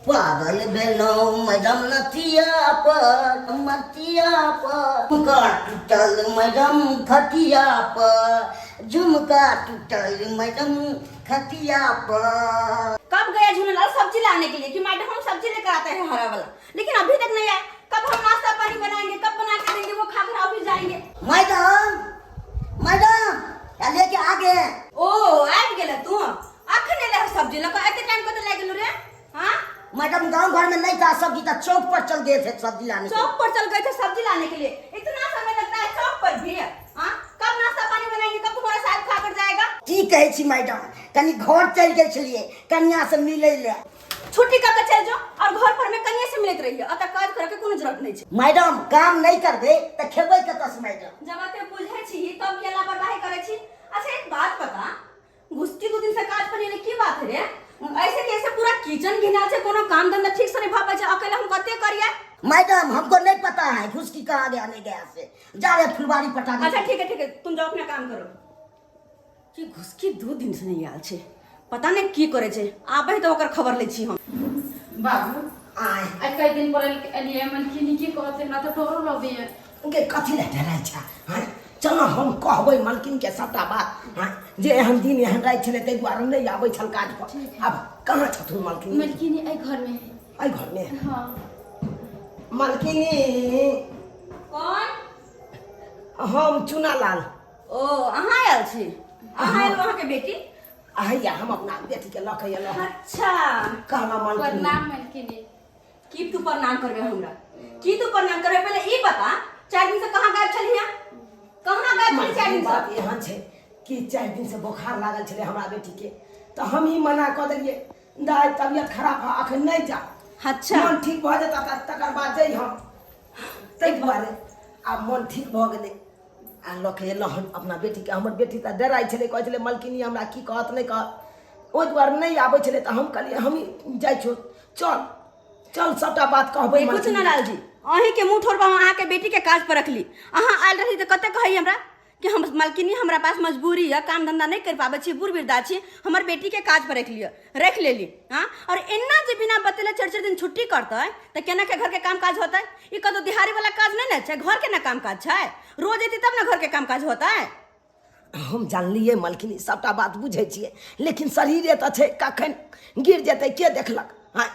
पागल भेलहुँ मैडम नथिया पर, मथिया पर। झुमका टूटल मैडम खटिया पर, झुमका टूटल मैडम खटिया पर। कब गया झूलेलाल सब्जी लाने के लिए कि मैडम हम सब्जी लेकर आते हैं हरा वाला, लेकिन अभी तक नहीं आया। कब हम नाश्ता पानी बनाएंगे, कब बना के देंगे, वो खाकर ऑफिस जाएंगे। मैडम, मैडम, या लेके आ गए। ओ आबि गेल तू? अखन एले सब्जी लऽ कऽ, एते टाइम कतऽ लागि गेलौ रे? हाँ। मैडम, गांव घर में नहीं था सब्जी तो चौक पर चल गए थे सब्जी लाने के। चौक पर चल गए थे सब्जी लाने के लिए? इतना समय लगता है चौक पर भी? हाँ, कब नाश्ता पानी बनाएंगे, कब तुम्हारा साहब खा कर जाएगा? की कहै छी मैडम, कनी घर चलि गेल छलियै कनिया से मिलै लए। छुट्टी कऽ के चल जो और घर पर में कनिया से मिलैत रहिए, अतः काज करे के कोनो जरूरत नहीं छै। मैडम, काम नहीं करबै तऽ खेबै कतऽ से मैडम? जब एते बुझै छी तब किया लापरवाही करै छी? अच्छा एक बात बता, घुसकी दू दिन से काज पर नहीं, की बात है रे? ऐसे कैसे पूरा किचन घिना छै, कोनो काम धंधा ठीक से नहीं भऽ पाबै छै, अकेले हम कते करिए? मैडम, हमको नहीं पता है घुसकी कहाँ गया नहीं गया, से जा रहे फुलवारी पटाने। अच्छा ठीक है, ठीक है, तुम जाओ, अपना काम करो। कि घुसकी 2 दिन से नहीं आयल छै, पता नहीं की करे छै। आबे तऽ ओकर खबर लै छी हम। बाबू। आय। आइ कई दिन पर एलियै, मलकिनी की कहते? हमरा तऽ डरो लगैया। के कथी लए डराइ छै? आँय, चल न, हम कहबै मालकिन के सबटा बात। आँय, जे एहन दिन एहन राति छलै, ताहि दुआरे नहि आबै छल काज पर। आब कहाँ छथुन मालकिन? मलकिनी एहि घर में है। एहि घरमे? हाँ। मालकिनी। कौन? हम चुनालाल। ओ, अहाँ आयल छी? अहाँ आयल, अहाँके बेटी? हैया, हम अपना बेटीके लऽ के एलहुँ। अच्छा। कहना मालकिनी। प्रणाम मलकिनी। की तू प्रणाम करबे हमरा? की तू प्रणाम करबे? पहले ई बता, 4 दिन से कहाँ गायब छलिहे? कहाँ गायब छली 4 दिन से? बात एहन छै कि 4 दिन से बोखार लागल छलै हमरा बेटीके, तऽ हम ही मना कऽ देलियै, दाइ, तबियत खराब है, अखन नहि जा। मन ठीक भऽ जेता तऽ तकर बाद जइहँ। ताहि दुआरे आब मन ठीक भऽ गेलै आ लऽ के एलहुँ हन अपना बेटीके। हमर बेटी तऽ डराइ छलै, कहै छलै मलकिनी हमरा की कहत नहि कहत, ओहि दुआरे नहि आबै छलै। तऽ हम कहलियै, हमही जाइ छियौ, चल चल, सबटा बात कहबै। देखू चुनालाल जी, अहीं के मुंह ठोरबा हम अहाँके बेटी के काज पर रखली। अहाँ आयल रही तऽ कते कहै हमरा कि हम मालकिनी, हमरा पास मजबूरी है, काम धंधा नहीं कर पाबै छी, बूढ़ वृद्धा छी, हमर बेटी के काज पर रख लिअ। रख लेली। हाँ, और एना जे बिना बतेले 4-4 दिन छुट्टी करतै तऽ केना के घर के काम काज होतै? ई कतौ दिहाड़ी वाला काज नहीं ने छै, घर के ना काम काज छै। रोज एती तब ना घर के काम काज होतै। हम जानलियै मलकिनी, सबटा बात बुझै छियै, लेकिन शरीरे तऽ छै, कखन गिर जेतै के देखलक? आँय,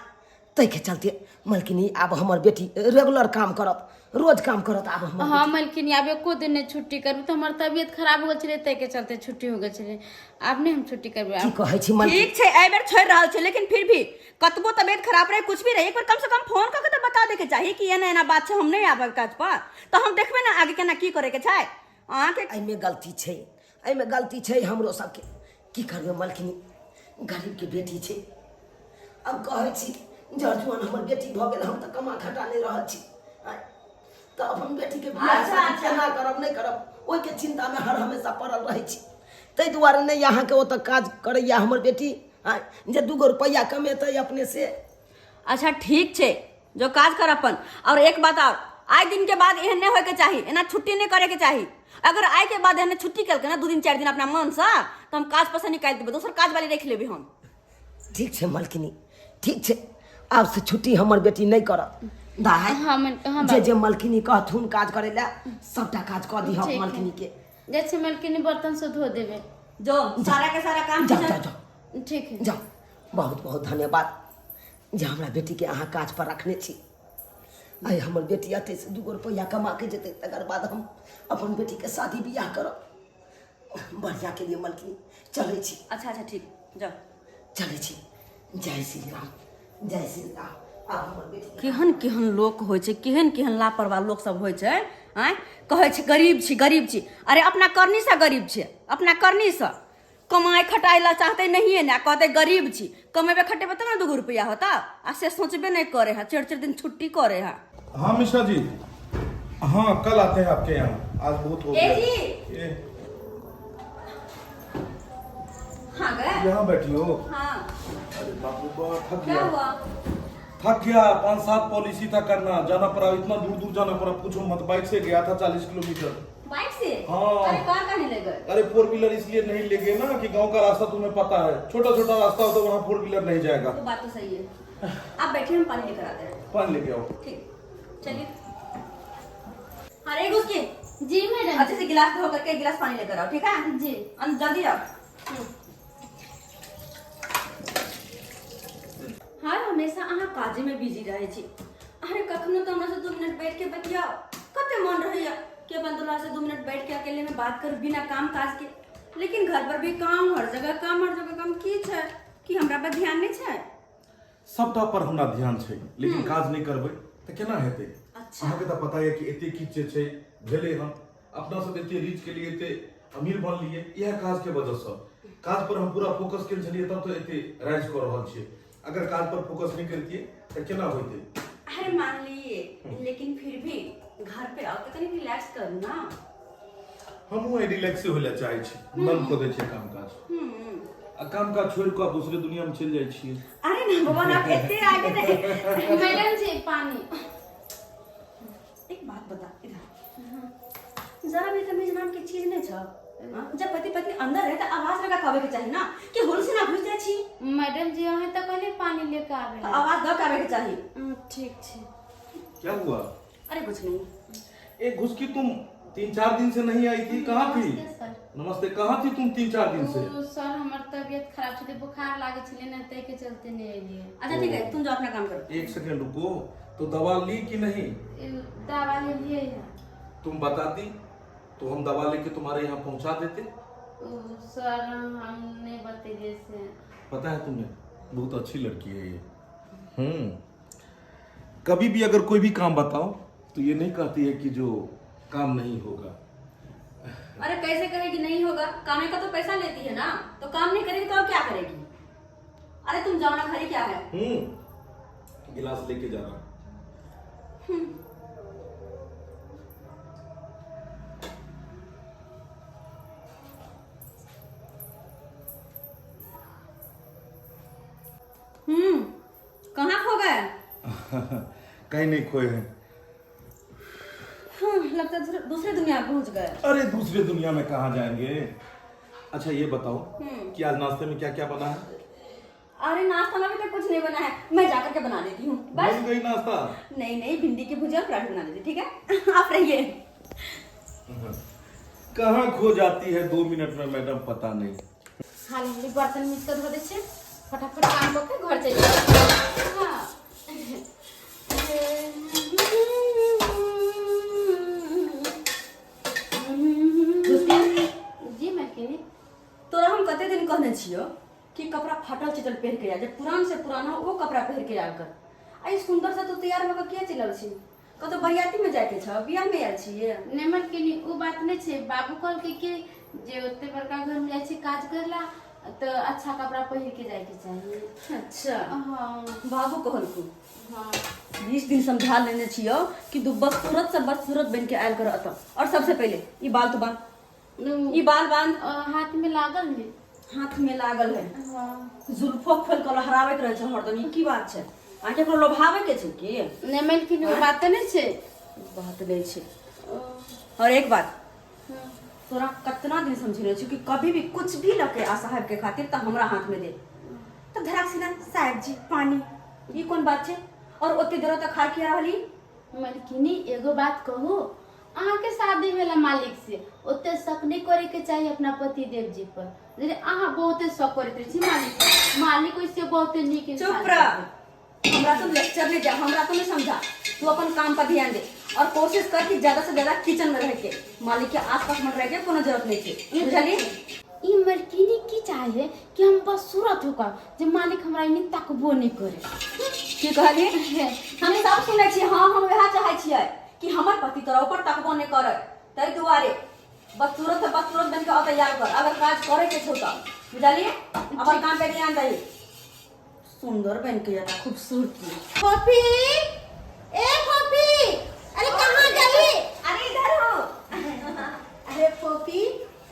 ताहिके चलते मलकिनी, आब हमर बेटी रेगुलर काम करत, रोज काम करत आब हमर। हाँ मलकिनी, आब एको दिन नहि छुट्टी करबै। तऽ हमर तबियत खराब हो गेल छलै, ताहिके चलते छुट्टी हो गेल छलै। आब नहि हम छुट्टी करबै। की आब कहै छी मलकिनी? ठीक छै, एहि बेर छोड़ि रहल छै, लेकिन फिर भी कतबो तबियत खराब रहे, कुछ भी रहे, एक बार कम से कम फोन कऽ के तऽ बता दैके चाही कि एना एना बात छै, हम नहि आबब काज पर, तऽ हम देखबै ने आगे केना की करे के छै अहाँके। एहिमे गलती छै, एहिमे गलती छै हमरो सबके। की करबै मलकिनी, गरीबके बेटी छै। आब कहै छी जर जुआन हमर बेटी भऽ गेल, हम तऽ कमा खटा नहि रहल छी। आँय, तऽ अपन बेटीके बियाह शादी केना करब नहि करब, ओहिके चिन्तामे हर हमेशा पड़ल रहै छी। ताहि दुआरे नहि अहाँके ओतऽ काज करैया हमर बेटी। आँय, जे दूगो रुपैआ कमेतै अपने से। अच्छा ठीक छै, जो काज कर अपन। और एक बात और, आइ दिन के बाद एहन नहीं होय के चाही, एना छुट्टी नहीं करे के चाही। अगर आइ के बाद एहन छुट्टी केलकै ना 2 दिन 4 दिन अपना मन से, तऽ हम काज पर से निकालि देबै, दोसर काज वाली रखि लेबै हम। ठीक छै मलकिनी, ठीक छै, आब से छुट्टी हमर बेटी नहि करत। दाइ। हाँ हाँ। जे बाबू। जे मलकिनी कहथुन काज करै लए, सबटा काज कऽ दिहऽ। ठीक है। मलकिनी के। जाइ छी मलकिनी, बर्तन से धो देबै। जो सारा के सारा काम जाओ जाओ जाओ। ठीक है। जाओ। बहुत बहुत धन्यवाद जे हमरा बेटीके अहाँ काज पर रखने छी। आइ हमर बेटी अतै से दूगो रुपैआ कमा के जेतै, तकर बाद हम अपन बेटीके शादी बियाह करब बढ़िया के लिए। मलकिनी, चलै छी। अच्छा अच्छा, ठीक, जाओ। चलै छी। जय श्री राम, जय श्री राम। आब हमर बेटी। केहन केहन लोक होइ छै, केहन केहन लापरवाह लोक सब होइ छै। आँय, कहै छै गरीब छी, गरीब छी। अरे, अपना करनीसँ गरीब छै, अपना करनीसँ। कमाइ खटाइ लए चाहतै नहिए ने आ कहतै गरीब छी। कमेबै खटेबै तब ने दूगो रुपैआ होता, आ से सोचबे नहि करे है, 4-4 दिन छुट्टी करे है। हाँ मिश्रा जी, हाँ, कल आते हैं आपके यहाँ, आज बहुत हो ए गया। जी। ए, हाँ गए। यहाँ बैठी हो? हाँ। अरे बाप रे बाप, थक क्या गया। हुआ? थक गया। पाँच सात पॉलिसी था करना, जाना पड़ा, इतना दूर दूर जाना पड़ा, पूछो मत। बाइक से गया था 40 किलोमीटर। बाइक से? हाँ। अरे, कार काहे ले गए? अरे, फोर व्हीलर इसलिए नहीं ले गए ना कि गांव का रास्ता तुम्हें पता है, छोटा छोटा रास्ता हो तो वहाँ फोर व्हीलर नहीं जाएगा। वो बात तो सही है। आप बैठिए, हम पानी लेकर आते हैं। पानी लेके आओ। ठीक, चलिए। अरे घुस के जी मैडम। अच्छे से गिलास धो करके एक गिलास पानी लेकर आओ, ठीक है? जी। जल्दी आओ। हाँ, हमेशा अहाँ काजे में बिजी रहै छी। अरे कखनो तऽ हमरा से 2 मिनट बैठ के बतियाओ। कते मन रहैया कि अपन दुल्हा से 2 मिनट बैठ के अकेले में बात करू बिना काम काज के, लेकिन घर पर भी काम, हर जगह काम, हर जगह काम। की छै कि हमरा पर ध्यान नहीं छै? सबटा पर हमरा ध्यान छै, लेकिन काज नहि करबै तऽ केना हेतै? अहाँके तऽ पता यऽ कि एते किछु जे छै भेलै हन, अपना सब एते रीच के लिए एते अमीर बनलियै, इएह काज के वजहसँ। काज पर हम पूरा फोकस केने छलियै, तब तऽ एते राइज कऽ रहल छियै। अगर काज पर फोकस नहि करितियै तऽ केना होइतै? अरे मान लिए, लेकिन फिर भी घर पे आओ तो कनी रिलैक्स करू ना। हमहूँ आइ रिलैक्से होइ लए चाहै छी। बंद कऽ दै छियै काम काज आ काम काज छोड़ि कऽ दोसरे दुनिया में चलि जाइ छियै। अरे ना भगवान, आप एते आगे नहीं। मैडम जी, पानी। एक बात बता, इधर जरा भी तमीज नाम के चीज नहीं छ? हाँ? जब पति पत्नी अंदर रहे तो आवाज लगा के आवे के चाही ना, कि हुल से ना घुस जाय छी? मैडम जी, अहाँ तऽ कहलियै पानी लेके आबै तो लए। आवाज दऽ के आवे के चाही। ठीक छै। क्या हुआ? अरे कुछ नहीं। एक घुसकी, तुम 3-4 दिन से नहीं आई थी, कहाँ थी? नमस्ते सर। नमस्ते। कहाँ थी तुम 3-4 दिन से? ओ सर, हमर तबियत खराब छलै, बुखार लागै छलै ने, ताहिके चलते नहि एलियै। अच्छा ठीक है, तुम जाओ, अपना काम करो। एक सेकेंड रुको, तो दवा ली कि नहीं? ई दवा लेलियै है। तुम बताती तो हम दवा लेके तुम्हारे यहाँ पहुंचा देते। ओ सर, हम नहीं बतेलियै से। पता है तुम्हें, बहुत अच्छी लड़की है ये। कभी भी अगर कोई भी काम बताओ तो ये नहीं कहती है कि जो काम नहीं होगा। अरे कैसे कहेगी नहीं होगा? कामे का तो पैसा लेती है ना, तो काम नहीं करेगी तो और क्या करेगी? अरे तुम जाओ ना, घर ही क्या है। गिलास लेके जाना। कहाँ खो गए? कहीं नहीं खोए हैं। लगता है दूसरे दूसरे दुनिया में पहुंच गए। अरे दूसरे दुनिया में कहाँ जाएंगे? अच्छा ये बताओ कि आज नाश्ते में क्या क्या बना है? अरे नाश्ता में अभी तक कुछ नहीं बना है, मैं जाकर के बना देती हूँ बस। बन गई नाश्ता? नहीं नहीं, भिंडी की भुजिया और पराठे बना देती, ठीक है? आप रहिए। कहाँ खो जाती है 2 मिनट में मैडम, पता नहीं। हाली हाली बर्तन मीज कऽ धो दै छियै, फटाफट काम कऽ के घर चलि जाउ। हाँ। जी मालकिनी। तोरा हम कते दिन कहने छियो कि कपड़ा फटल चिटल पहिर के आ, जे पुरान से पुराना हो वो कपड़ा पहिर के आयल कर। आ ई सुंदर से तू तैयार होकर किया चलल छी? कतौ बरियाती में जाके छ, बियाह में आयल छियै? नहि मालकिनी, ओ बात नहि छै। बाबू कहलकै कि जे ओते बड़का घरमे जाइ छै काज करला तऽ अच्छा कपड़ा पहिर के जायके चाही। अच्छा। बाबू कहलकू? हाँ। 20 दिन समझा लेने छियो कि तू बदसूरत से बदसूरत बन के आयल कर अतः। और सबसे पहले ई बाल तू बांध, ई बाल बांध। हाथ में लागल है। हाथ में लागल है? हाँ। जुल्फो खोल के लहराबैत रहै छै हरदम। ई की बात छै? अहाँके एकरो लोभाबै के छै की? नहि मालकिनी, ओ बात तऽ नहि छै। बात नहीं छै। और एक बात, तोरा कतना दिन समझेने छी कि कभी भी कुछ भी लके आ साहब के खातिर तऽ हमरा हाथ में दे, तऽ धराक सीधा साहब जी पानी, ई कोन बात छै? और ओते देर तक खार किया रहली? मालकिनी, एगो बात कहू? अहाँके शादी भेला मालिक से, ओते शक नहि करे के चाही अपना पति देव जी पर। जे अहाँ बहुते शक करैत रहै छी मालिक पर। मालिक ओइसे बहुते नीक इंसान चुप रह। हमरा तुम लेक्चर नहीं दे, हमरा तो नहीं समझा। तू अपन काम पर ध्यान दे और कोशिश कर कि ज्यादा से ज्यादा किचन में रह के, मालिक के आस पास मत रह के, कोनो जरूरत नहीं छै, बुझली? ई मलकिनी की चाहे कि हम बस सूरत होकर जे मालिक हमरा एनी तकबो नहि करे। की कहली? हम सब सुनै छियै। हाँ, हम वएह चाहै छियै कि हमर पति तोरा ऊपर तकबो नहीं करे। ताहि दुआरे बदसूरत से बदसूरत बन के और तैयार कर, अगर काज करे के छौ तऽ, बुझलिए? अपन काम पे ध्यान दही, सुंदर बन के जाता खूबसूरती। फोफी, ए फोफी, अरे कहाँ गई? अरे इधर हो। अरे फोफी,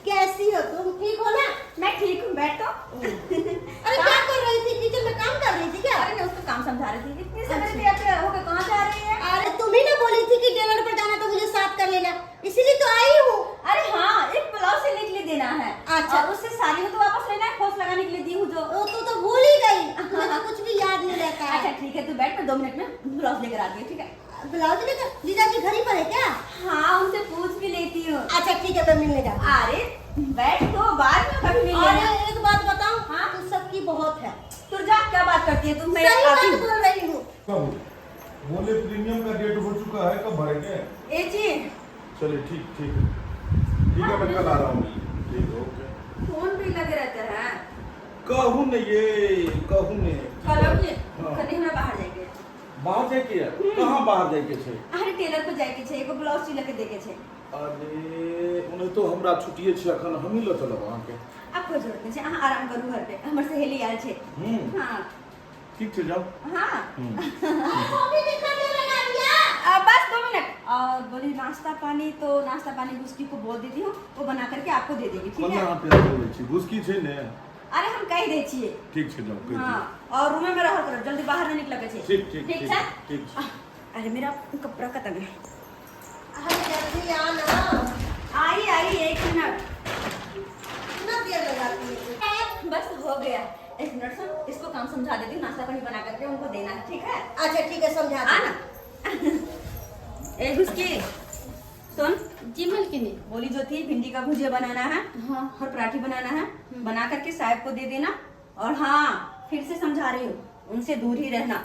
कैसी हो तुम? ठीक हो ना? मैं ठीक हूँ, बैठ तो। अरे क्या कर रही थी? किचन में काम कर रही थी क्या? अरे मैं उसको काम समझा रही थी। इतनी सवेरे तैयार होकर कहाँ जा रही है? अरे तुम ही ना बोली थी कि टेलर पर जाना तो मुझे साथ कर लेना, इसीलिए तो आई हूँ। अरे हाँ, एक ब्लाउज सिलने सिलने के लिए देना है। अच्छा। और उससे साड़ी में तो वापस लेना है, फोस लगाने के लिए दी हूँ जो। वो तू तो भूल ही गई, तुम्हें तो कुछ भी याद नहीं रहता है। अच्छा ठीक है, तू बैठ, मैं 2 मिनट में ब्लाउज लेकर आती हूँ, ठीक है? ब्लाउज लेकर जीजा जी घर ही पर है क्या? हाँ, उनसे पूछ भी लेती हूँ। अच्छा ठीक है, मैं मिलने जाती हूँ। अरे बैठ तो, बाद में कभी मिल और लेना। एक बात बताऊँ? हाँ? तू सबकी बहुत है। तू जा, क्या बात करती है तुम? मैं सही आती बात हूँ। बोल रही हूँ। कब बोले प्रीमियम का डेट हो चुका है, कब भरेंगे? ए जी चलिए ठीक ठीक ठीक है, मैं कल आ रहा हूँ। ठीक है, ओके। फोन भी लगे रहते हैं। कहूँ ने ये कहूँ ने कल के हाँ। कनी हमरा बाहर जाके। बाहर जाके है? कहाँ बाहर जाके छै? अरे टेलर पर जाके छै, एगो ब्लाउज सिल के देके छै। अरे उन्हें तो हमरा छुट्टिए छै अखन, हम ही ल चलब अहाँके। आब कोई जरूरत नहीं छै, अहाँ आराम करू घर पे, हमर सहेली आयल छै। हाँ। ठीक छै, जाओ। हाँ। अभी कितना देर लगा दिया? बस 2 मिनट। और बोली नाश्ता पानी, तो नाश्ता पानी गुस्की को बोल देती हूँ, वो बना करके आपको दे देगी, ठीक कोना है? अहाँ टेंशन लै छी? गुस्की छै ने? अरे हम कह दे छिए। ठीक छै, जाओ, कहि हाँ, दियौ। और रूम में रह करो, जल्दी बाहर नहीं निकल के छै। ठीक ठीक ठीक ठीक छै? ठीक छै। अरे मेरा कपड़ा खत्म है। अरे जल्दी आना। आई आई, 1 मिनट। कितना देर लगाती है? बस हो गया, 1 मिनट सुन, इसको काम समझा देती हूँ, नाश्ता पानी बना करके उनको देना है, ठीक है? अच्छा ठीक है, समझा दे। आना। ए घुसकी सुन। जी मालकिनी। बोली जो थी भिंडी का भुजिया बनाना है। हाँ। और पराठी बनाना है, बना करके साहब को दे देना। और हाँ, फिर से समझा रही हूँ, उनसे दूर ही रहना,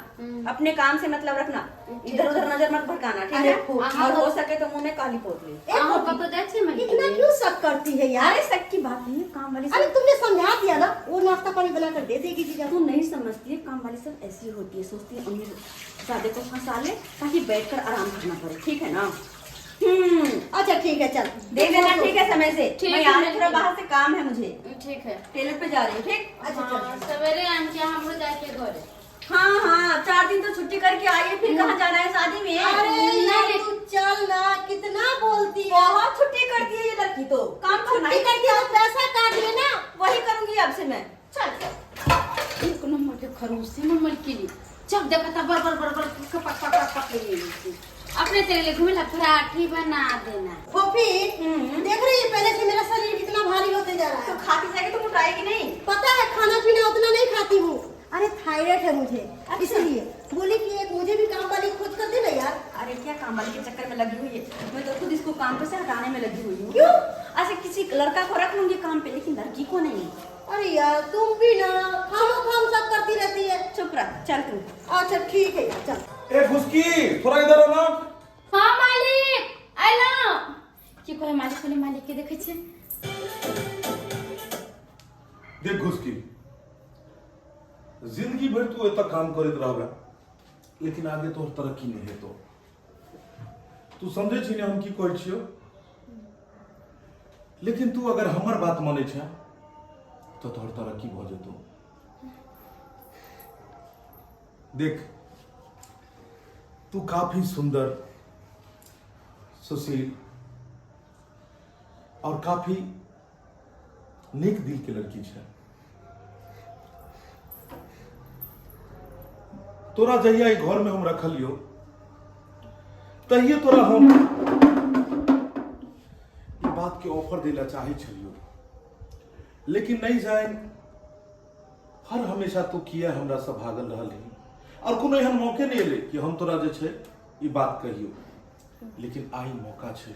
अपने काम से मतलब रखना, इधर उधर नजर मत भटकाना, ठीक अरे है? खूब। और हो सके तो मुंह में काली पोत ले। ए, अहाँ कतौ जाइ छी मालकिनी? इतना क्यों शक करती है यार? अरे शक की बात नहीं है, काम वाली अरे सब तुमने समझा दिया ना, वो नाश्ता पानी बनाकर दे देगी जीजा। तू नहीं समझती है, काम वाली सब ऐसी होती है, सोचती है अमीर ज्यादा को फंसा ले ताकि बैठकर आराम करना पड़े, ठीक है ना? अच्छा ठीक है, चल दे देना, ठीक है, समय से। ठीक मैं है, आ रही हूँ, थोड़ा ठीक। बाहर से काम है मुझे, ठीक है, टेलर पे जा रही हूँ, ठीक? अच्छा हाँ, चल। सवेरे आम के हमरो जाके घरे। हाँ हाँ, 4 दिन तो छुट्टी करके आई है, फिर कहाँ जाना है शादी में? अरे यार नहीं। तू चल ना, कितना बोलती है। बहुत छुट्टी करती है ये लड़की, तो काम करना छुट्टी ही करती है तो पैसा काट लेना। वही करूंगी अब से मैं। चल एक नंबर के खरोसी में मालकिनी, जब देखता बर बर बर बर पक पक पक पक ले अपने तेरे लिए घूमे ला पराठी बना देना। फोफी देख रही है पहले से मेरा शरीर कितना भारी होते जा रहा तो है। खाती जाएगी तो मोटाएगी नहीं। पता है, खाना पीना उतना नहीं खाती हूँ। अरे थायराइड है मुझे। अच्छा। इसलिए बोली कि एक मुझे भी काम वाली खोज कर दे ना यार। अरे क्या काम वाली के चक्कर में लगी हुई है, मैं तो खुद इसको काम पे से हटाने में लगी हुई हूँ। क्यों? अच्छा किसी लड़का को रख लूंगी काम पे, लेकिन लड़की को नहीं। अरे यार तुम भी ना, खामो खाम सब करती रहती है। चुप रह, चल तू। अच्छा ठीक है यार, चल। ए घुसकी थोड़ा इधर आना। हाँ मालिक अयलहुँ। की कहै मालिक? कहले मालिक के देखै छियै। देख घुसकी, जिंदगी भर तू एतऽ काम करैत रहबे, लेकिन आगे तोहर तरक्की नहीं हेतौ। तू समझै छी ने हम की कहै छियौ? लेकिन तू अगर हमर बात मानै छै तऽ तोहर तरक्की भऽ जेतौ। देख तू काफी सुंदर, सुशील और काफी नेक दिल के लड़की छै। तोरा जहिया ई घर में हम रखलियो तहिए तोरा हम ई बात के ऑफर देला चाहे छलियो, लेकिन नहीं जाए हर हमेशा तू किया हमरा से भागल रहल ही और कोनो एहन मौके नहीं एलै कि हम तोरा जे छै ई बात कहियो, लेकिन आइ मौका छै।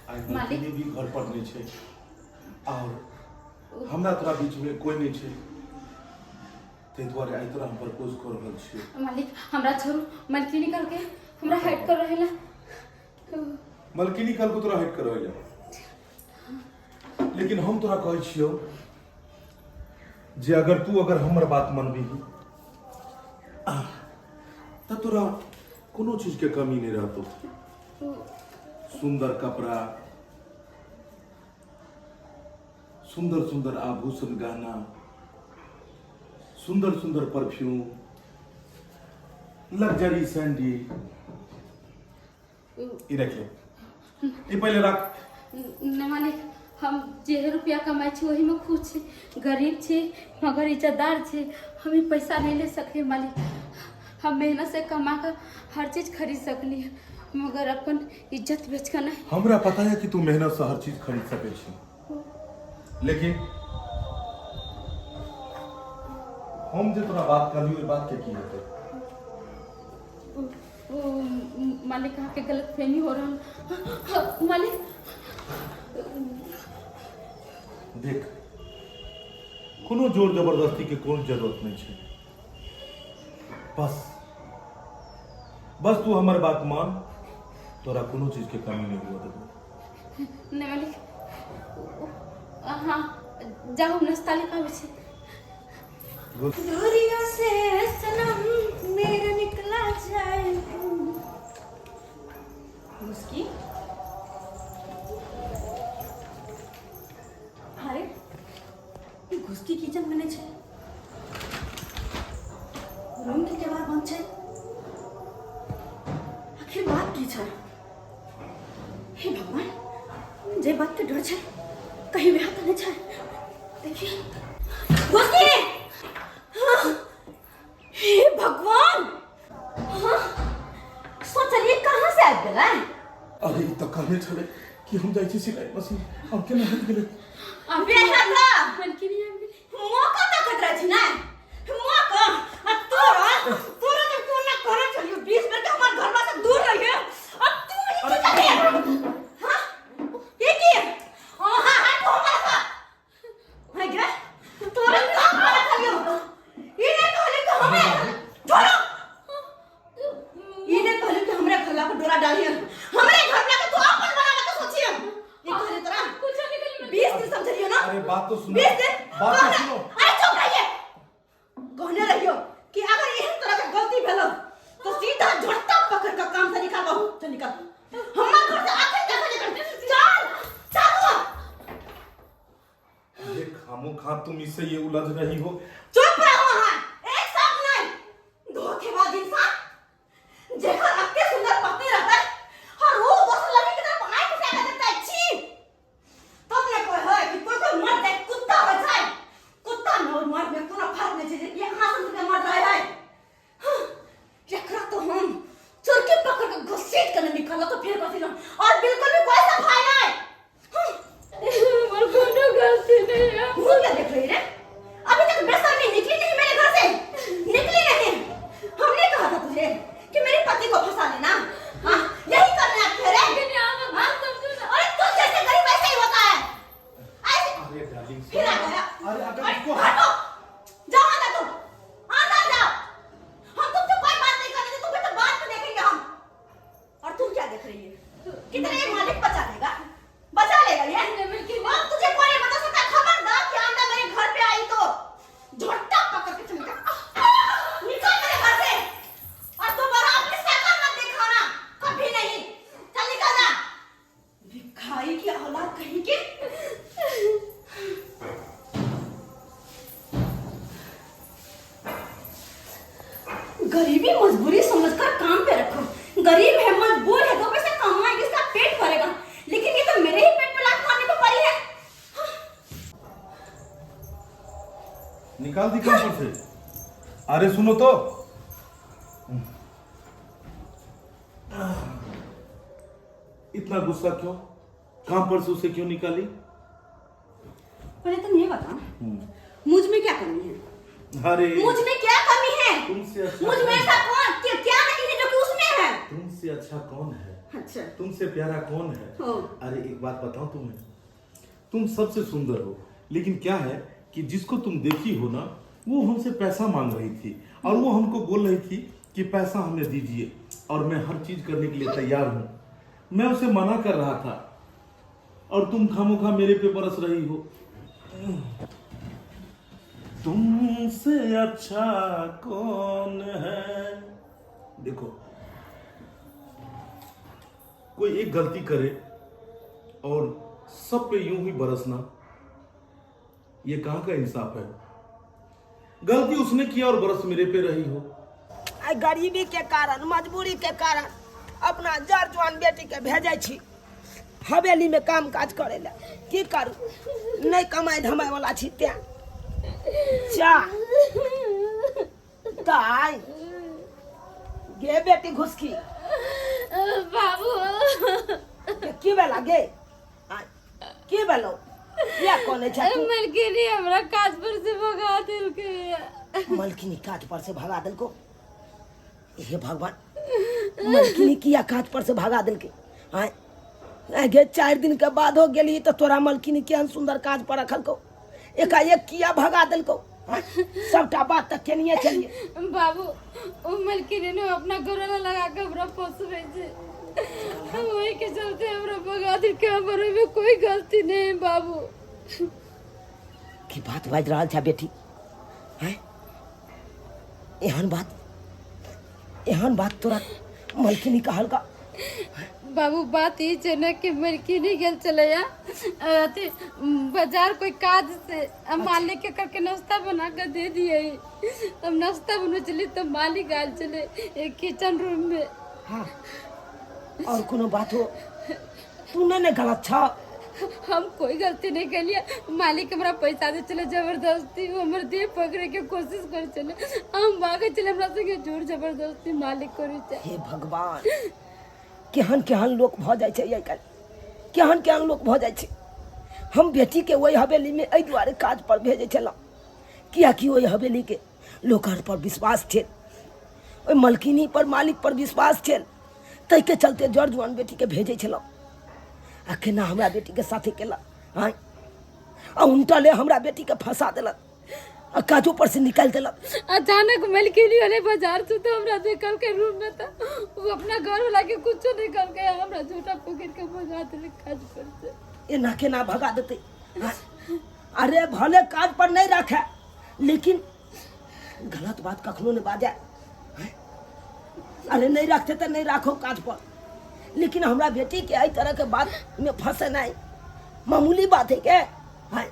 आइ मालकिनी भी घर पर नहीं छै और हमरा तोरा बीच में कोई नहीं छै, ताहि दुआरे आइ तोरा हम प्रपोज कऽ रहल छियौ। मालिक हमरा छोड़ू, मालकिनी करके हमरा हाइड कर रहेला। मालकिनी कल को तोरा हाइड करबै ला, लेकिन हम तोरा कहै छियौ जे अगर तू अगर हमर बात मनबिही तऽ तोरा कोनो चीज के कमी नहीं रहतौ। सुंदर कपड़ा, सुंदर सुंदर आभूषण गहना, सुंदर सुंदर परफ्यूम, लग्जरी सैंडल, ई रख ले, ई पहले रख। नहीं मालिक, हम जे रुपया कमाइ छी ओही में खुश छी। गरीब छी मगर इज्जतदार छी, हम ई पैसा नहीं ले सके मालिक। हम मेहनत से कमा कर हर चीज खरीद सकली है मगर अपन इज्जत बेच कऽ नहि। हमरा पता है कि तू मेहनत से हर चीज खरीद सकै छी, लेकिन हम जे तोरा बात कहलियो, ओहि बात के की हेतै? ओ मालिक, अहाँके गलतफहमी हो रहल मालिक। देख, कोनो जोर जबरदस्ती के कोनो जरूरत नहीं छै। बस बस तू हमर बात मान, तोरा कोनो चीज के कमी नहीं हुआ देबो। नहीं मालिक, अहाँ जाउ, नाश्ता लेके आबै छी। दूरियों से सनम मेरा निकला जाए। मुस्की, अरे ई घुसकी किचन में नहि छै, रूम के केवाड़ बंद छै, आखिर बात की छै? हे भगवान, जे बात के डर छै कहीं वह तऽ नहि छै। देखिए घुसकी, हाँ, हे भगवान, हाँ, सोचलिए कहाँ से आबि गेलै। अरे, ई तऽ कहने छलै कि हम जाइ छी सिलाई मशीन, हम केना हटि गेलै? बेटा का मालकिनी आबि गेलै। मौका तकैत रहै छी ने मौका। आ तोरा तोरा जे कोना कहने छलियौ 20 बेर के हमर घरवा से दूर रहिए, आ तू ई की करलियै? हाँ, ई की? हाँ हाँ, हट हमरा से। हाय गे, तोरा का कहने छलियौ? ई नहि कहलियौ कि हमे छोड़ो, ई नहि कहलियौ कि हमरे घरला पर डोरा डालिए, हमरे घरला के तू अपन बनावे के सोचिए। ई कहलियौ तोरा? कुछ नहीं कहली। 20 दिन समझलियो ना? अरे, बात तो सुनो। 20 दिन बात तो कहने- सुनो। अरे चुप रहिए। कहने रहियो कि अगर एहन तरह के गलती भेलो तो सीधा झटका पकड़ के काम से निकाल। बहु चल, निकाल हमर घर से। आखिर कैसे निकल? चल चल। अरे, खामोखा तुम इससे ये उलझ रही हो। चुप रहो अहाँ, एक साथ नहीं। धोखेबाज इंसान, जेकर अत्ते सुंदर पत्नी रहता है और वो दोसर लड़की की तरफ आंख उठा के देखता है। छी, तब ने कोई है कि कोई कोई मर्द है कुत्ता हो जाए। कुत्ता में और मर्द में कोनो फर्क नहीं छै जे कि अहाँ सब के मर्द रहे है। हाँ, एकरा तो हम चुरकी पकड़ के घसीट के निकालो तो फिर कथी ना और बिल्कुल भी कोई सफाई नहीं। हाँ, हमर कोनो गलती नहीं है। मुंह क्या देख रही रे? अभी तक बेशर्मी निकली नहीं मेरे घर से, निकली नहीं। हमने कहा था तुझे कि मेरे पति को फंसा लेना। हाँ, यही करने आते रे। लेकिन अहाँ बात समझू ना। अरे, तू जैसे गरीब ऐसे ही होता है, ऐसे। अरे डार्लिंग। फिर आ गया। अरे, अगर अरे, इसको हटो, जाओ अंदर, तुम अंदर जाओ। हम तुमसे कोई बात नहीं करेंगे, तुम्हें तो बाद में देखेंगे हम। और तुम क्या देख रही है? कितने ये मालिक बचा लेगा, बचा लेगा ये। अब तुझे कोई नहीं बता सकता। खबरदार कि आंदा मेरे घर पे आई तो झोटा पकड़ के चल जा, निकल मेरे घर से और दोबारा अपनी शक्ल मत दिखाना कभी नहीं। चल निकल जा, भिखारी की औलाद कहीं के। गरीबी मजबूरी समझकर काम पे रखो। गरीब है, मजबूर है, दो पैसे कमाएंगे, इसका पेट भरेगा, लेकिन ये तो मेरे ही पेट पे लात मारने को पड़ी है। निकाल दी काम पर से। अरे सुनो तो, इतना गुस्सा क्यों? काम पर से उसे क्यों निकाली? पहले तुम ये बताओ, मुझ में क्या कमी है? अरे, मुझ में क्या कमी है? तुमसे अच्छा मुझ में कौन ऐसा कौन क्या, क्या नहीं है जो कि उसमें है? तुमसे अच्छा कौन है? अच्छा। तुमसे प्यारा कौन है? हाँ। अरे, एक बात बताऊं तुम्हें? तुम सबसे सुंदर हो, लेकिन क्या है कि जिसको तुम देखी हो ना, वो हमसे पैसा मांग रही थी और वो हमको बोल रही थी कि पैसा हमें दीजिए और मैं हर चीज करने के लिए तैयार हूँ। मैं उसे मना कर रहा था और तुम खामोखा मेरे पे बरस रही हो। तुमसे अच्छा कौन है? देखो, कोई एक गलती करे और सब पे यूं ही बरसना, ये कहाँ का इंसाफ है? गलती उसने किया और बरस मेरे पे रही हो। आइ गरीबी के कारण, मजबूरी के कारण अपना जर जुआन बेटी के भेजै छी हवेली में काम काज करे ला। की करू, नहीं कमाई धमाई वाला छी तें। चा दाय गे बेटी घुसकी। बाबू की भेला गे आ, की भेलो किया कोने छै तू? मलकिनी हमरा काज पर से भगा देलकै मलकिनी काज पर से भगा देलको हे भगवान मलकिनी किया काज पर से भगा देलकै आँय आँय गे 4 दिन के बाद हो गेली तऽ तोरा मलकिनी केहन सुंदर काज पर रखलकौ एकाएक किया भगा देलकौ आँय? सबटा बात तऽ केनिये छलियै बाबू ओ मलकिनी ने अपना घर वाला लगा के हमरा फंसबै छै वही के चलते हमरा भगा देलकै हमर ओहिमे कोई गलती नहीं है बाबू की बात बाजि रहल छै बेटी आँय एहन बात एहन बात तोरा मलकिनी कहलका बाबू बात ई छै ने कि मलकिनी गेल छलैया अथी बाजार कोई काज से आ मालिक के करके नाश्ता बना के दे दिए हम नाश्ता बनबै छलियै तऽ मालिक आयल छलै एक किचन रूम में हाँ और कोनो बात हो तू नहीं ने गलत छ हम कोई गलती नहीं केलिए मालिक हमरा पैसा दे छलै जबरदस्ती ओ हमर देह पकड़े के कोशिश करे छलै हम भागे छलै हमरा संगे जोर जबरदस्ती मालिक करे छै हे भगवान केहन केहन लोक भऽ जाइ छै आइ काल्हि केहन केहन लोक भऽ जाइ छै हम बेटीके ओहि हवेलीमे एहि दुआरे काज पर भेजै छलहुँ किएकि ओहि हवेलीके लोक पर विश्वास छै ओहि मलकिनी पर मालिक पर विश्वास छै ताहिके चलते जर जुआन बेटीके भेजै छलहुँ आ केना हमरा बेटीके साथे केलक आँय आ उनटले हमरा बेटीके फंसा देलक आ काजो पर से निकालि देलक अचानक मलकिनी वाले बाजार से तो हमरा देखल के रूम में तो वो अपना घर वाला के कुछो नहीं करके हमरा झूठा पकड़ के भगा देलक काज पर से एना केना भगा देतै आँय? अरे भले काज पर नहीं रखे लेकिन गलत बात कखनो नहीं बाजे आँय? अरे नहीं रखते तो नहीं राखो काज पर लेकिन हमरा बेटी के एहि तरह के बात में फंसेनाइ मामूली बात है के आँय?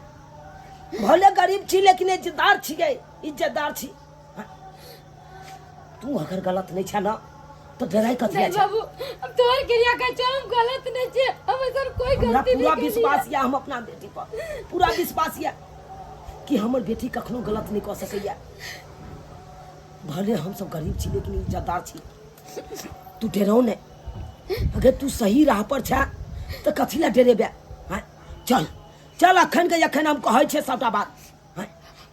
भले गरीब छी लेकिन इज्जतदार छियै इज्जतदार छी आँय? तू अगर गलत नहीं छै ना तो डराई कथी नहीं छै बाबू हम तोहर क्रिया का छो हम गलत नहीं छे हम ऐसा कोई हमरा गलती पूरा नहीं केलिए विश्वास यऽ हम अपना बेटी पर पूरा विश्वास यऽ कि हमर बेटी कखनो गलत नहीं कऽ सकैया भले हम सब गरीब छी लेकिन इज्जतदार छी तू डराउ नहि अगर तू सही राह पर छै तऽ कथी लए डरेबे आँय चल चल अखन के अखन हम कहै छियै सबटा बात आँय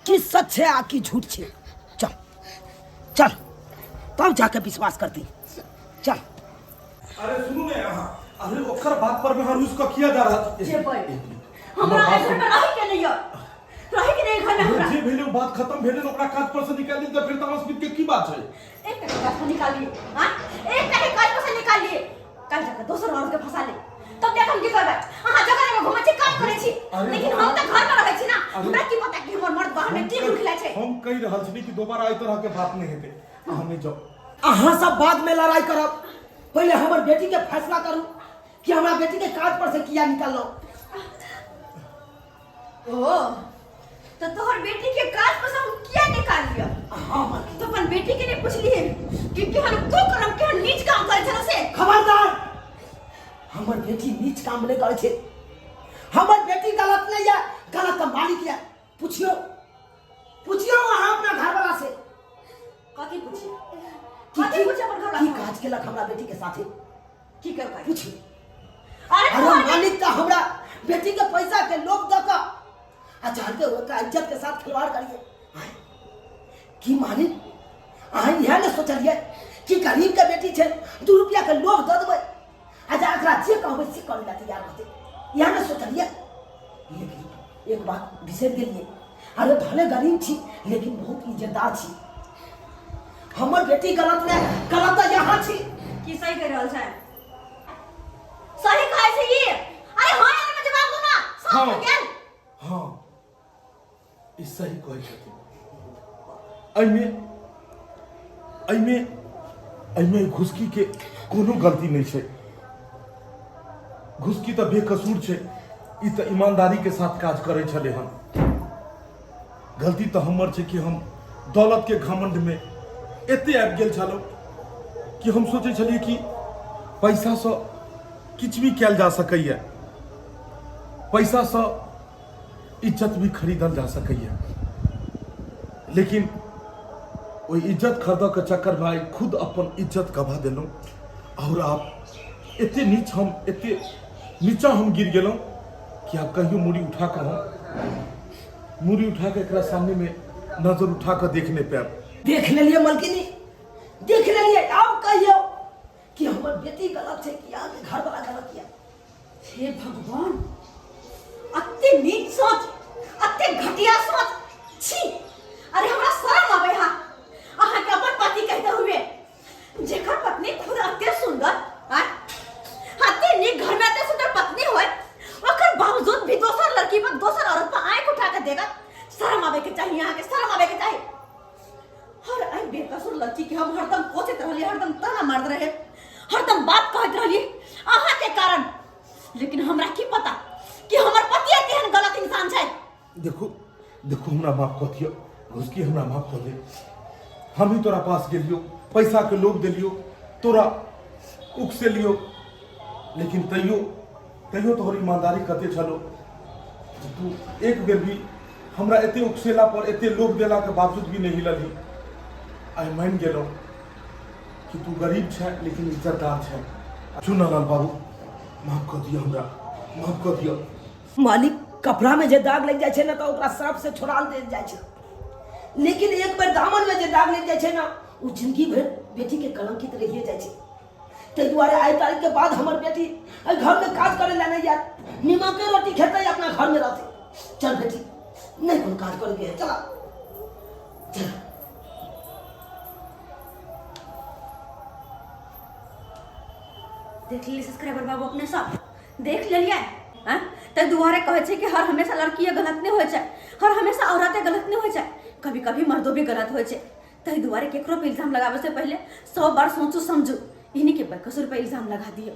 की सच छै आ की झूठ छै चल चल तब जाके विश्वास करती चल अरे सुनू ने अहाँ अरे ओकर बात पर में अहाँ रुस कऽ किया जा रहल जेबै हमरा एहि घर में रहै के नहीं यऽ रहै के नहीं घर में हमरा जे भेलै ओ बात खत्म भेलै ने ओकरा काज पर से निकालि दिल तऽ फेर तामस पीत के की बात छै एक टका काज पर निकालिए हाँ एक टका काज पर से निकालिए कल जाकर दोसर औरत के फंसा ले तब देख हम की करबै अहाँ जगह जगह घुमै छी काम करै छी अरे लेकिन हम तऽ घर में रहै छी ना अरे- हमरा की पता कि हमर मर्द बाहर में की लुटला छै हम कहि रहल छी कि दोबारा एहि तरह के बात नहि हेतै अहाँ नहि जाउ अहाँ सब बाद में लड़ाई करब पहले हमर बेटी के फैसला करू कि हमरा बेटी के काज पर से किया निकाललो ओ तो तोहर बेटी के काज पर से हम किया निकाल लिया हाँ मालकिन तो अपन बेटी के नहीं पूछलिए कि केहन कुकर्म केहन नीच काम करै छलो से खबरदार हमर बेटी नीच काम नहीं करे छै हमर बेटी गलत नहीं है गलत तो मालिक है पूछियो पूछियो अहाँ अपना घर वाला से कथी पूछी कि कथी पूछे अपन घर की वाला काज केलक हमरा बेटी के साथे की करबै पूछियो अरे अरे तोहर मालिक का हमरा बेटी के पैसा के लोभ दऽ कऽ आ जानते हो ओकरा इज्जत के साथ खिलवाड़ करिए आँय? की मालिक अहाँ इएह ने सोचलिए कि गरीब के बेटी छै 2 रुपया के लोभ दऽ देबै आ जा एकरा जे कहबै से करै लए तैयार रहतै इएह ने सोचलिए लेकिन एक बात बिसरि गेलिए अरे भले गरीब छी लेकिन बहुत इज्जतदार छी हमर बेटी गलत नहि गलत तऽ यहाँ छी की सही कहि रहल छै सही कहै छै ई अरे हां यार में जवाब दो ना साफ हाँ। हो गेल हाँ ई सही कहै छथिन एहिमे एहिमे एहिमे घुसकी के कोनो गलती नहि छै घुसकी तऽ बेकसूर छै ई तऽ ईमानदारी के साथ काज करै छलै हन गलती तऽ हमर छै कि हम दौलत के घमंड में एते आबि गेल छलहुँ कि हम सोचै छलियै कि पैसासँ किछु भी कयल जा सकैए पैसासँ इज्जत भी खरीदल जा सकैए लेकिन ओहि इज्जत खरीदऽके चक्करमे आइ खुद अपन इज्जत गवा देलहुँ आओर आब एते नीच हम एते नीचा हम गिर गेलहुँ कि आब कहियो मूड़ी उठा कऽ हम मूड़ी उठा कऽ एकरा सामनेमे नजर उठा कऽ देख नहि पायब। देख लेलियै मलकिनी, देख लेलियै। आब कहियौ कि हमर बेटी गलत छै कि अहाँके घरवला गलत यऽ? हे भगवान, अते नीच सोच, अते घटिया सोच, छी। अरे हमरा शर्म आबै हा अहाँके अपन पति कहते हुए, जेकर पत्नी खुद अते सुंदर, आय अते नीक घर में अते सुंदर पत्नी होय, ओकर बावजूद भी दोसर लड़की पर, दोसर औरत पर आंख उठा के देगा। शर्म आवे के चाहिए अहाँके, शर्म आवे के चाहिए। और आई बेकसूर लड़की के हम हरदम कोसैत रहलियै, हरदम ताना मारैत रहे, हरदम बात कहैत रहलियै अहाँ के कारण। लेकिन हमरा की पता कि हमर पति केहन गलत इंसान छै। देखू देखू, हमरा माफ कऽ दियौ घुसकी, हमरा माफ कऽ दे। हम ही तोरा पास गेलियो, पैसा के लोभ देलियो, तोरा उकसेलियो, लेकिन तैयो तैयो तोहर ईमानदारी कते छलो जे तू एक बेर भी हमरा एते उकसेला पर, एते लोभ देला के बावजूद भी नहीं हिललही। आइ मानि गेलहुँ कि तू गरीब छै लेकिन इज्जतदार छै। चुनालाल बाबू, माफ कऽ दिअ हमरा, माफ कऽ दिअ। मालिक, कपड़ा में जे दाग लग जाइ छै ने तऽ ओकरा सर्फ से छोड़ाल देल जाइ छै, लेकिन एक बेर दामन में जे दाग लग जाइ छै ने, ओ जिंदगी भरि बेटी के कलंकित रहिए जाइ छै। ताहि दुआरे आइ तारीख के बाद हमर बेटी एहि घर में काज करे ला नहीं जायत, नीमके रोटी खेतै, अपना घर में रहतै। चल बेटी, नहीं कोनो काज करे के है, चला चल। देख लेलियै सब्सक्राइबर बाबू, अपने सब देख लेलियै। आँय, ताहि दुआरे कहै छै कि हर हमेशा लड़किए गलत नहि होइ छै, हर हमेशा औरते गलत नहि होइ छै, कभी कभी मर्दो भी गलत होइ छै। ताहि दुआरे केकरो पे इल्जाम लगाबै से पहिले 100 बार सोचू समझू, इन्हीं के बेकसूर पे इल्जाम लगा दियौ।